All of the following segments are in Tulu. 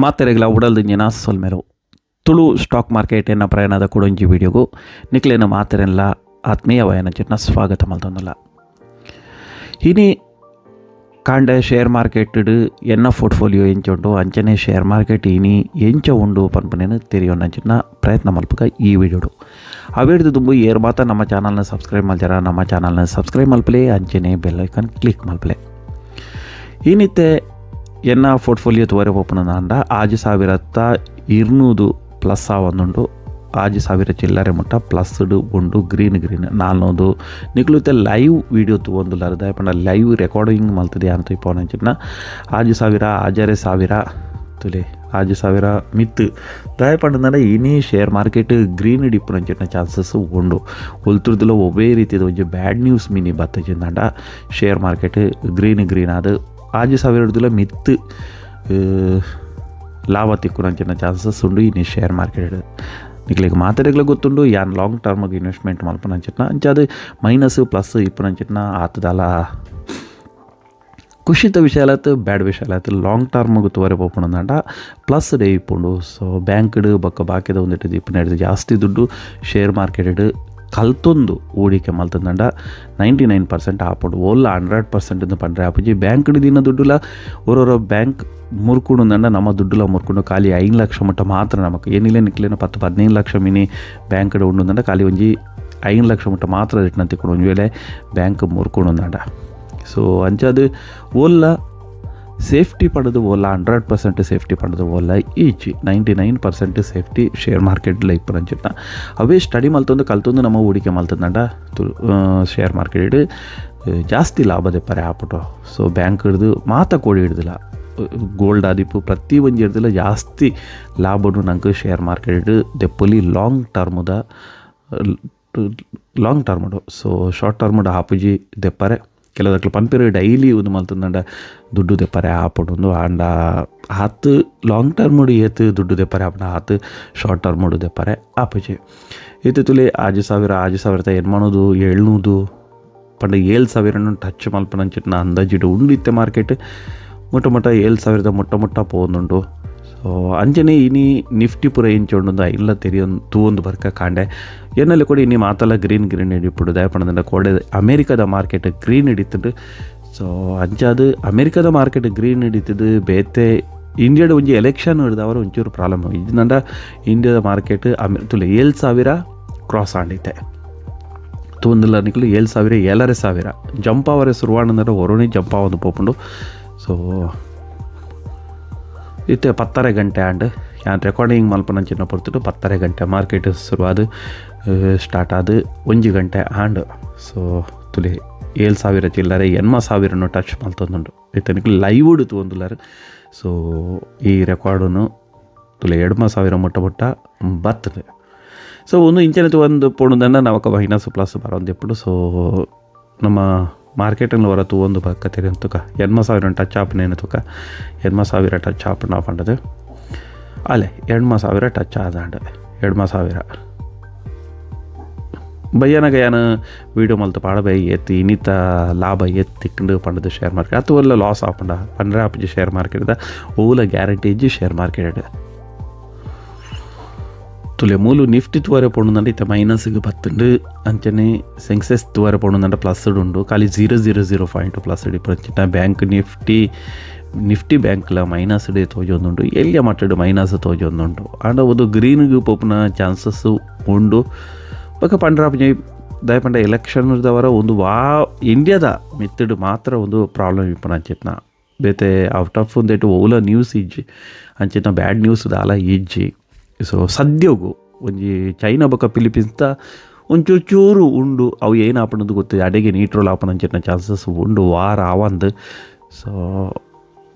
ಮಾತೆರೆಗ್ಲ ಉಡಲ್ದಿಂಜಿನ ಸೊಲ್ಮೆಲು ತುಳು ಸ್ಟಾಕ್ ಮಾರ್ಕೆಟ್ ಎನ್ನ ಪ್ರಯಾಣದ ಕುಡೊಂಜಿ ವಿಡಿಯೋಗು ನಿಕ್ಲೆನ ಮಾತೆರೆಲ್ಲ ಆತ್ಮೀಯ ವಯನಚಿಟ್ನ ಸ್ವಾಗತ ಮಲ್ತೊಂದುಲ್ಲ. ಇನಿ ಕಾಂಡೆ ಶೇರ್ ಮಾರ್ಕೆಟ್ ಎನ್ನ ಪೋರ್ಟ್ಫೋಲಿಯೋ ಎಂಚ ಉಂಡು, ಅಂಚನೆ ಶೇರ್ ಮಾರ್ಕೆಟ್ ಇನಿ ಎಂಚ ಉಂಡು ಪನ್ಪುನೇನು ತೆರಿಯೊನಂಚಿನ ಪ್ರಯತ್ನ ಮಲ್ಪುಗ ಈ ವಿಡಿಯೋಡು. ಅವೇಡ್ದು ದುಂಬು ಏರ್ ಮಾತ ನಮ್ಮ ಚಾನಲ್ನ ಸಬ್ಸ್ಕ್ರೈಬ್ ಮಲ್ಜಾರ, ನಮ್ಮ ಚಾನಲ್ನ ಸಬ್ಸ್ಕ್ರೈಬ್ ಮಲ್ಪಲೆ, ಅಂಚನೆ bell icon click ಮಲ್ಪಲೆ. ಇನಿತ್ತೆ ಎನ್ನ ಪೋರ್ಟ್ಫೋಲಿಯೋ ತೂವರೆ ಪೋಪುನಂಡ 6200 ಪ್ಲಸ್ ಆವೊಂದುಂಡು. 6000 ಚಿಲ್ಲರೆ ಮುಟ್ಟ ಪ್ಲಸ್ ಉಂಡು. Green green ನಾಲ್ನೂದು. ನಿಕ್ಲು ಇತ್ತೆ ಲೈವ್ ವೀಡಿಯೋ ತೂವೊಂದುಲ್ಲರ್, ದಾಯೆ ಪಂಡ ಲೈವ್ ರೆಕಾರ್ಡಿಂಗ್ ಮಲ್ತದೆ ಅಂತ ಇಪ್ಪೊನಂಚಿನ. 6000, 6500 ತುಲೆ, 6000 ಮಿತ್ತು. ದಾಯೆ ಪಂಡಂಡ ಇನಿ share market green ಇಪ್ಪುನಂಚಿನ chances ಉಂಡು. ಒಲ್ತುರ್ದುಲ ಒವ್ವೇ ರೀತಿದ ಒಂಜಿ bad news mini ಬತ್ತಜಿಂದಾಂಡ share market green green ಆದ್ 6000ಡ್ದುಲ ಮಿತ್ತು ಲಾಭ ತಿಕ್ಕುನಂಚಿನ ಚಾನ್ಸಸ್ ಉಂಡು ಇನಿ ಶೇರ್ ಮಾರ್ಕೆಟ್. ನಿಕ್ಲೆಗ್ ಮಾತೆರೆಗ್ಲ ಗೊತ್ತುಂಡು, ಯಾನ್ ಲಾಂಗ್ ಟರ್ಮ್ಗೆ ಇನ್ವೆಸ್ಟ್ಮೆಂಟ್ ಮಲ್ಪುನಂಚಿನ. ಅಂಚಾದ್ ಮೈನಸ್ ಪ್ಲಸ್ ಇಪ್ಪುನಂಚಿನ ಆತದಾಲ ಖುಷಿತ ವಿಷಯ ಆತು, ಬ್ಯಾಡ್ ವಿಷಯ ಆತು. ಲಾಂಗ್ ಟರ್ಮ್ಗೆ ತೂವರೆ ಪೋಪುನಂದಾಂಡ ಪ್ಲಸ್ ಡೇ ಇಪ್ಪುಂಡು. ಸೊ ಬ್ಯಾಂಕ್ಡ್ ಬೊಕ್ಕ ಬಾಕಿದ ಒಂದಿಟ್ಟು ಇಪ್ಪುನೆಡ್ದ್ ಜಾಸ್ತಿ ದುಡ್ಡು ಶೇರ್ ಮಾರ್ಕೆಟ್ ಕಲ್ತೊಂದು ಹೂಡಿಕೆ ಮಲ್ತಂದಂಡ 99% ಆಪುಂಡು. ಓಲ್ಲ 100% ಇಂದು ಪಂಡ್ರೆ ಆಪುಜಿ. ಬ್ಯಾಂಕ್ಡ್ ದಿನ ದುಡ್ಡುಲ ಒರೊರ ಬ್ಯಾಂಕ್ ಮುರ್ಕುಂಡುಂದಂಡ ನಮ್ಮ ದುಡ್ಡುಲ ಮುರ್ಕೊಂಡು. ಖಾಲಿ 5 ಲಕ್ಷ ಮುಟ್ಟ ಮಾತ್ರ ನಮಕ್. ಏನಿಲ್ಲ ನಿಕ್ಲೇನ 10-15 ಲಕ್ಷ ಮಿನಿ ಬ್ಯಾಂಕ್ಡ್ ಉಂಡುಂದಂಡ ಖಾಲಿ ಒಂಜಿ 5 ಲಕ್ಷ ಮುಟ್ಟ ಮಾತ್ರ ರಿಟರ್ನ್ ತಿಕ್ಕೊಂಡು, ಒಂಜಿ ವೇಳೆ ಬ್ಯಾಂಕ್ ಮುರ್ಕುಂಡುಂದಂಡ. ಸೊ ಅಂಚಾದ್ ಓಲ್ಲ ಸೇಫ್ಟಿ ಪಡೆದು ಓಲ್ಲ 100% ಸೇಫ್ಟಿ ಪಡೆದು ಓಲ್ಲ ಈಚಿ. 99% ಸೇಫ್ಟಿ ಶೇರ್ ಮಾರ್ಕೆಟ್ಲ ಇಪ್ಪುನಂಚಿನ. ಅವೇ ಸ್ಟಡಿ ಮಲ್ತೊಂದು ಕಲ್ತೊಂದು ನಮ್ಮ ಹೂಡಿಕೆ ಮಲ್ತಂದಂಡ ಶೇರ್ ಮಾರ್ಕೆಟ್ ಜಾಸ್ತಿ ಲಾಭ ದೆಪ್ಪರೆ ಆಪುಂಡು. ಸೊ ಬ್ಯಾಂಕ್ ಹಿಡ್ದು ಮಾತ ಕೋಡಿ ಹಿಡ್ದಿಲ್ಲ, ಗೋಲ್ಡ್ ಆದಿಪ್ಪು, ಪ್ರತಿ ಒಂಜಿ ಹಿಡ್ದಿಲ್ಲ, ಜಾಸ್ತಿ ಲಾಭನು ನಂಗೆ ಶೇರ್ ಮಾರ್ಕೆಟ್ ದೆಪ್ಪೊಲಿ ಲಾಂಗ್ ಟರ್ಮ್ದ, long term. So short term ಆಪುಜಿ ದೆಪ್ಪರೆ. ಕೆಲವದಕ್ಲು ಪನ್ಪೆರ್, ಡೈಲಿ ಒಂದು ಮಲ್ತಂದಂಡ ದುಡ್ಡು ದೆಪ್ಪರೆ ಆಪುಂಡು. ಆಂಡ ಆತ್ ಲಾಂಗ್ ಟರ್ಮ್ ಏತ್ ದುಡ್ಡು ದೆಪ್ಪರೆ ಆಪುಂಡು, ಆತ್ ಶಾರ್ಟ್ ಟರ್ಮ್ ದೆಪ್ಪರೆ ಆಪುಜಿ. ಇತ್ತೆ ತುಲೆ 6000, 6800, 700 ಪಂಡ 7000 ಟಚ್ ಮಲ್ಪನಂಚಿನ ಅಂದಾಜಿಡು ಉಂಡು. ಇತ್ತೆ ಮಾರ್ಕೆಟ್ ಮುಟ್ಟ ಮುಟ್ಟ 7000ದ ಮುಟ್ಟ ಮುಟ್ಟ ಪೋವೊಂದುಂಡು. ಸೊ ಅಂಚನೆ ಇನಿ ನಿಫ್ಟಿ ಪೂರ ಎಂಚ ಉಂಡು ಐನ್ಲ ತೆರಿಯೊಂದು ತೂವೊಂದು ಬರ್ಕ. ಕಾಂಡೆ ಎನ್ನಲೆ ಕೂಡ ಇನಿ ಮಾತಲ ಗ್ರೀನ್ ಗ್ರೀನ್ ಹಿಡಿಪುಡು. ದಾಯೆ ಪಂಡಂಡ ಕೋಡೆ ಅಮೇರಿಕದ ಮಾರ್ಕೆಟ್ ಗ್ರೀನ್ ಹಿಡಿತುಂಡು. ಸೊ ಅಂಚಾದ್ ಅಮೇರಿಕದ ಮಾರ್ಕೆಟ್ ಗ್ರೀನ್ ಹಿಡಿತದು. ಬೇತೆ ಇಂಡಿಯಾದ ಒಂಜಿ ಎಲೆಕ್ಷನ್ ಹಿಡ್ದವರ ಒಂಚೂರು ಪ್ರಾಬ್ಲಮ್ ಇಜ್ಜಿಂಡ ಇಂಡಿಯಾದ ಮಾರ್ಕೆಟ್ ಅಮೆ ತುಲೆ 7000 ಕ್ರಾಸ್ ಆಂಡಿತ್ತೆ. ತೂಂದುಲ್ಲ ನಿಕುಲು, 7000, 7500 ಜಂಪ್ ಆವರೆ ಶುರುವಾಂಡಂದ್ರೆ ಒರೋನೇ ಜಂಪ್ ಆವೊಂದು ಪೋಪುಂಡು. ಸೊ ಇತ್ತೆ 10:30 ಗಂಟೆ ಆಂಡ್. ಯಾನ್ ರೆಕಾರ್ಡಿಂಗ್ ಮಲ್ಪುನಂಚಿನ ಪೊರ್ತುಡು 10:30 ಗಂಟೆ. ಮಾರ್ಕೆಟ್ ಶುರುವಾದ್ ಸ್ಟಾರ್ಟ್ ಆದ್ 1 ಗಂಟೆ ಆಂಡ್. ಸೊ ತುಲೆ, 7000 ಚಿಲ್ಲರೆ, 80,000ನು ಟಚ್ ಮಲ್ತೊಂದುಂಡು. ಇತ್ತೆ ನಿಕುಲು ಲೈವ್ ತೂವೊಂದುಲ್ಲರ್. ಸೊ ಈ ರೆಕಾರ್ಡುನು ತುಲೆ, 8000 ಮುಟ್ಟ ಮುಟ್ಟ ಬರ್ತದೆ. ಸೊ ಒಂದು ಇಂಚನೆ ಒಂದು ಪೋಣುದನ್ನ ನಮಕ ಮೈನಸ್ ಪ್ಲಸ್ ಬರೋಂದಿಪ್ಪುಂಡು. ಸೊ ನಮ್ಮ ಮಾರ್ಕೆಟಲ್ಲಿ ಹೊರ ತೂವೊಂದು ಬಕ್ಕ ತೆರಿಯೊಂದು ತುಕ 80,000 ಟಚ್ ಆಪುನೇನು ತುಕ. 80,000 ಟಚ್ ಆಪುಂಡ ಪಂಡದು ಅಲೆ 80,000 ಟಚ್ ಆದಾಂಡ್. 80,000 ಬಯ್ಯನಗ ಯಾನ್ ವೀಡಿಯೋ ಮಲ್ತ್ ಪಾಡಬೈ, ಏತ್ ಇನಿತ ಲಾಭ ಏತ್ ತಿಕ್ಂಡು ಪಂಡದು ಶೇರ್ ಮಾರ್ಕೆಟ್ ಅತ್ತು ಒಲ್ಲ ಲಾಸ್ ಆಪುಂಡ ಪಂಡ್ರೆ ಆಪುಜಿ. ಶೇರ್ ಮಾರ್ಕೆಟ್ದ ಓಲ ಗ್ಯಾರಂಟಿ ಇಜ್ಜಿ ಶೇರ್ ಮಾರ್ಕೆಟ್. ತುಲೆ, ಮೂಲು ನಿಫ್ಟಿ ತೂವರೆ ಪೋಣುಂದಂಡ ಇತ್ತೆ ಮೈನಸ್ಗೆ ಬತ್ತುಂಡು. ಅಂಚನೆ ಸೆನ್ಸೆಕ್ಸ್ ತೂವರೆ ಪೋಣುಂದಂಡ ಪ್ಲಸ್ ಉಂಡು. ಖಾಲಿ 000 ಪಾಯಿಂಟ್ ಪ್ಲಸ್ ಇಪ್ಪಂಚಿನ. Bank Nifty, Nifty ಬ್ಯಾಂಕ್ಲ minus ತೋಜೊಂದುಂಡು. ಎಲ್ಯ ಮಟ್ಟಡ್ ಮೈನಸ್ ತೋಜೊಂದುಂಡು. ಆಂಡ ಒಂದು ಗ್ರೀನ್ಗೆ ಪೋಪುನ ಚಾನ್ಸಸ್ ಉಂಡು ಬೊಕ ಪಂಡ್ರಾಪುಜಿ. ದಾಯೆ ಪಂಡ ಎಲೆಕ್ಷನ್ ದವರ ಒಂದು ವಾ ಇಂಡಿಯಾದ ಮಿತ್ತುಡು ಮಾತ್ರ ಒಂದು ಪ್ರಾಬ್ಲಮ್ ಇಪ್ಪುನ ಅಂಚಿತ್ನ. ಬೇತೆ ಔಟ್ ಆಫ್ ಒಂದೆಟ್ ಓಲ ನ್ಯೂಸ್ ಇಜ್ಜಿ ಅಂಚಿನ, ಬ್ಯಾಡ್ ನ್ಯೂಸ್ ದಾಲ ಇಜ್ಜಿ. ಸೊ ಸದ್ಯೋಗು ಒಂಜಿ ಚೈನಾ ಬೊಕ ಫಿಲಿಪೀನ್ಸ್ದ ಒಂಚೂರು ಚೂರು ಉಂಡು. ಅವು ಏನು ಆಪುಂಡು ಗೊತ್ತಿಲ್ಲ. ಅಡೆಗೆ ನೀಟ್ರೋಲ್ ಆಪುನಂಚಿನ ಚಾನ್ಸಸ್ ಉಂಡು ವಾರ ಆವಂದು. ಸೊ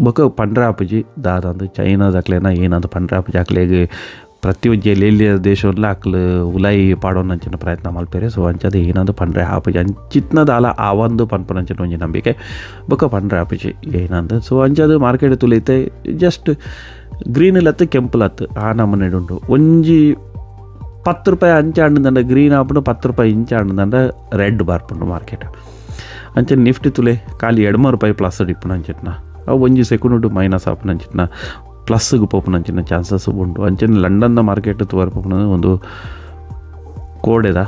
ಬೊಕ ಪಂಡ್ರೆ ಆಪುಜಿ ದಾದಂದು. ಚೈನಾದಕ್ಲೆನ ಏನಂತ ಪಂಡ್ರೆ ಆಪುಜಿ. ಅಕ್ಲೆಗ್ ಪ್ರತಿ ಒಂಜಿ ಎಲ್ಲೆಲ್ಲಿ ದೇಶನ್ಲ ಅಕ್ಲು ಉಲಾಯಿ ಪಾಡೊನಂಚಿನ ಪ್ರಯತ್ನ ಮಲ್ಪೆರೆ. ಸೊ ಅಂಚಾದ್ ಏನಂದು ಪಂಡ್ರೆ ಆಪುಜಿ. ಅಂಚಿತ್ನ ದಾಲ ಆವಂದು ಪನ್ಪುನಂಚಿನ ಒಂಜಿ ನಂಬಿಕೆ. ಬೊಕ ಪಂಡ್ರೆ ಆಪುಜಿ ಏನಂದು. ಸೊ ಅಂಚಾದ್ ಮಾರ್ಕೆಟ್ ತುಲೈತೆ ಜಸ್ಟ್ ಗ್ರೀನ್ ಲತ್ತು, ಕೆಂಪು ಲತ್ತು ಆ ನಮೂನೆಡ್ ಉಂಡು. ಒಂಜಿ 10 ರೂಪಾಯಿ ಅಂಚ ಆಂಡಂಡ ಗ್ರೀನ್ ಆಪುಂಡು, 10 ರೂಪಾಯಿ ಇಂಚ ಆಂಡಂಡ ರೆಡ್ ಬರ್ಪುಂಡು ಮಾರ್ಕೆಟ್. ಅಂಚೆ ನಿಫ್ಟಿ ತುಲೆ, ಖಾಲಿ 80 ರೂಪಾಯಿ ಪ್ಲಸ್ ಇಪ್ಪುನ ಅಂಚಿಟ್ನ. ಅವು ಒಂಜಿ ಸೆಕೆಂಡ್ ಮೈನಸ್ ಆಪುನ ಅಂಚಿಟ್ನ. ಪ್ಲಸ್ಗ್ ಪೋಪುನಂಚಿನ ಚಾನ್ಸಸ್ ಉಂಡು. ಅಂಚನೆ ಲಂಡನ್ದ ಮಾರ್ಕೆಟ್ ತೂವರೆ ಪೋಪುನ ಒಂದು ಕೋಡೆದ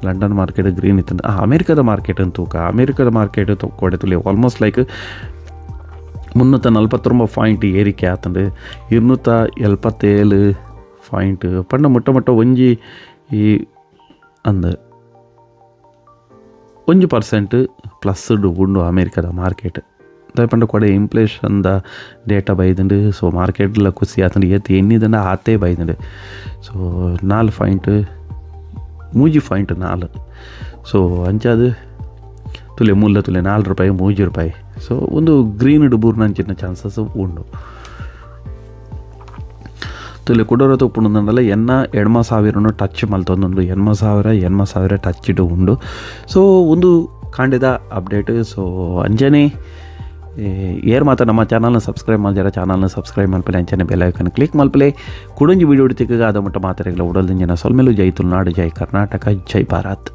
ಲಂಡನ್ ಮಾರ್ಕೆಟ್ ಗ್ರೀನ್ ಇತ್ತಂಡ ಅಮೆರಿಕದ ಮಾರ್ಕೆಟ್ ಅಂತ ತೂಕ. ಅಮೆರಿಕದ ಮಾರ್ಕೆಟ್ ಕೋಡೆ ತುಲೆ ಆಲ್ಮೋಸ್ಟ್ ಲೈಕ್ 349 ಪಾಯಿಂಟ್ ಏರಿಕೆ ಆತಂಡು, 277 ಪಾಯಿಂಟ್ ಪಂಡ ಮುಟ್ಟ ಮುಟ್ಟ ಒಂಜಿ ಈ ಅಂದ್ 1% ಪ್ಲಸ್ ಉಂಡು ಅಮೆರಿಕದ ಮಾರ್ಕೆಟ್. ದಾಯೆ ಪಂಡ ಕೊಡೆ ಇನ್ಫ್ಲೇಷನ್ದ ಡೇಟಾ ಬೈದುಂಡು. ಸೊ ಮಾರ್ಕೆಟ್ಲ ಕುಸಿ ಆತಂಡು, ಏತ್ ಎನ್ನಿದಂಡ ಆತೇ ಬೈದುಂಡು. ಸೊ 4 ಪಾಯಿಂಟ್ 3 ಪಾಯಿಂಟ್ 4. ಸೊ ಅಂಚಾದ್ ತುಲೆ ಮೂಲ ತುಲೆ 4 ರೂಪಾಯಿ 3 ರೂಪಾಯಿ. ಸೊ ಒಂದು ಗ್ರೀನ್ ಬೂರ್ನಂಚಿನ ಚಾನ್ಸಸ್ ಉಂಡು. ತುಲೆ ಕುಡೋರ ತೂಪುಂಡಂಡಲ ಎನ್ನ ಎಣ್ಮ ಸಾವಿರನು ಟಚ್ ಮಲ್ತೊಂದುಂಡು, 80,000 80,000 ಟಚ್ ಇಡು ಉಂಡು. ಸೊ ಒಂದು ಕಾಂಡೆದ ಅಪ್ಡೇಟ್. ಸೊ ಅಂಚನೆ ಏರ್ ಮಾತ ನಮ್ಮ ಚಾನಲ್ನ ಸಬ್ಸ್ಕ್ರೈಬ್ ಮಲ್ಜರ ಚಾನಲ್ನ ಸಬ್ಸ್ಕ್ರೈಬ್ ಮಲ್ಪಲೆ, ಅಂಚನೆ ಬೆಲ್ ಐಕನ್ ಕ್ಲಿಕ್ ಮಲ್ಪಲೆ. ಕುಡೊಂಜಿ ವಿಡಿಯೋ ತಿಕ್ಕಗ ಅದ ಮುಟ್ಟ ಮಾತೆರೆಗ್ಲ ಉಡಲ್ದಿಂಜಿನ ಸೊಲ್ಮೆಲು. ಜೈ ತುಳುನಾಡು, ಜೈ ಕರ್ನಾಟಕ, ಜೈ ಭಾರತ್.